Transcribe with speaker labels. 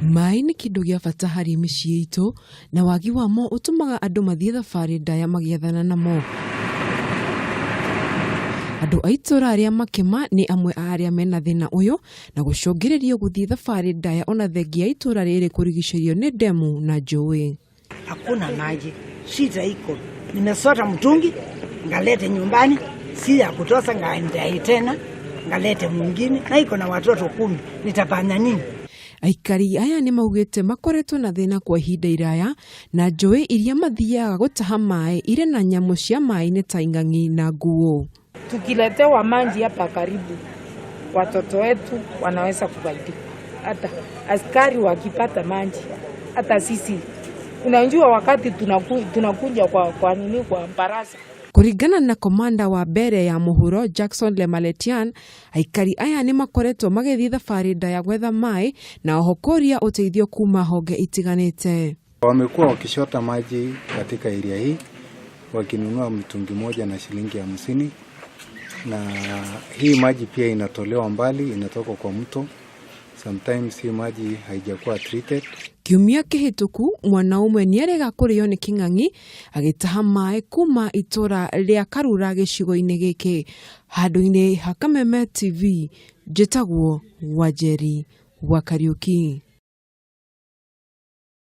Speaker 1: Maĩ nĩ kĩndũ gĩa bata harĩ mĩciĩ itũ na wagi wamo ũtũmaga andũ mathiĩ thabarĩ ndaya magĩethana namo. Andũ a itũra rĩa Makĩma nĩ amwe a arĩa mena thĩna ũyũ na gũcũngĩrĩrio gũthiĩ thabarĩ ndaya ona thengia ya itũra rĩrĩ kũrigicĩrio nĩ ndemu na njũĩ.
Speaker 2: Hakuna maji, shida iko. Nimesota mtungi ngalete nyumbani, si ya kutosa, ngaendai tena ngalete mwingine, na iko na watoto 10, nitafanya nini?
Speaker 1: Aikari aya nĩ maugĩte makoretwo na thĩna kwa ihinda iraya na njũĩ iria mathiaga gũtaha maĩ irĩ na nyamũ cia maĩ-inĩ ta ing'ang'i na nguũ.
Speaker 3: Tukiletewa maji hapa karibu, watoto wetu wanaweza kufaidika. Hata askari wakipata maji, hata sisi unajua, wakati tunakuja kwa nini kwa baraza.
Speaker 1: Kũringana na komanda wa mbere ya mũhuro Jackson Lemaletian, aikari aya nĩ makoretwo magĩthiĩ thabarĩ ndaya gwetha maĩ na oho kũria ũteithio kuma honge itiganĩte.
Speaker 4: Wamekuwa wakichota maji katika area hii wakinunua mtungi moja na shilingi 50, na hii maji pia inatolewa mbali, inatoka kwa mto. Sometimes hii maji haijakuwa treated.
Speaker 1: Kiumia kĩhĩtũku mwana ũmwe nĩarega kũrĩo nĩ kĩng'ang'i agĩtaha maĩ kuma itũra rĩa Karura gĩcigo-inĩ gĩkĩ. Handũ-inĩ ha Kameme TV, njĩtagwo Wanjeri wa Kariũki.